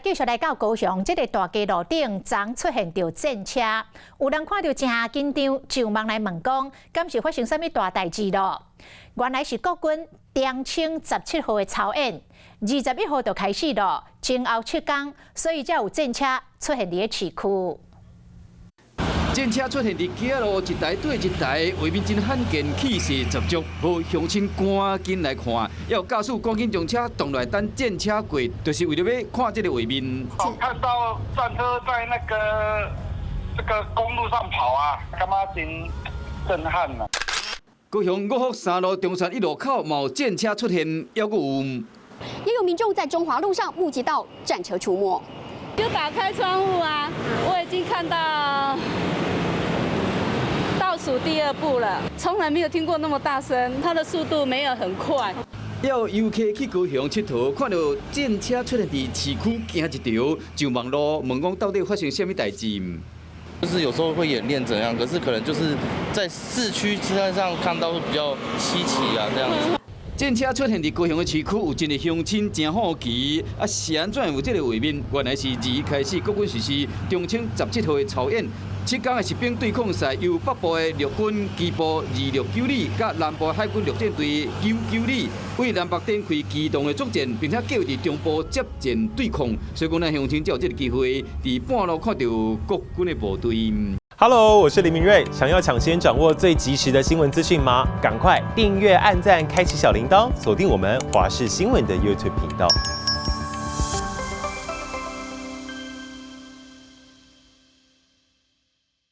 來繼續來到高雄，這个大街路頂昨出現著戰車，有人看著真緊張，上網來問講，敢是發生啥物大代誌囉？原來是國軍長青17號的操演，21號就開始囉，前後7工，所以才有戰車出現佇咧市區。戰車出現佇街仔路，一台對一台，畫面真罕見，氣勢十足。予鄉親趕緊來看，猶有駕駛趕緊將車擋來等戰車過，就是為著欲看這个畫面。我看到戰車在那個這個公路上跑啊，感覺真震撼啊！高雄五福三路中山一路口嘛有戰車出現，猶閣有。也有民眾在中華路上目擊到戰車出沒。就打開窗戶啊，我已經看到倒數第二步了，從來沒有聽過那麼大聲，它的速度沒有很快。有遊客去高雄𨑨迌，看到戰車出現佇市區，驚一趒，上網路問講到底發生啥物代誌？就是有時候會演練怎樣，可是可能就是在市區車上看到會比較稀奇啊，這樣子。戰車出現佇高雄的市區，有真濟鄉親真好奇，啊是按怎有這个畫面？原來是二開始國軍實施長青17號的操演，7工的實兵對抗賽，由北部的陸軍機步269旅，佮南部海軍陸戰隊99旅，對南北展開機動的作戰，並且計劃佇中部接戰對抗，所以講咱鄉親才有這个機會，佇半路看著國軍的部隊。 Hello，我是林明瑞。想要搶先掌握最及時的新聞資訊嗎？趕快訂閱、按讚、開啟小鈴鐺，鎖定我們華視新聞的 YouTube 頻道。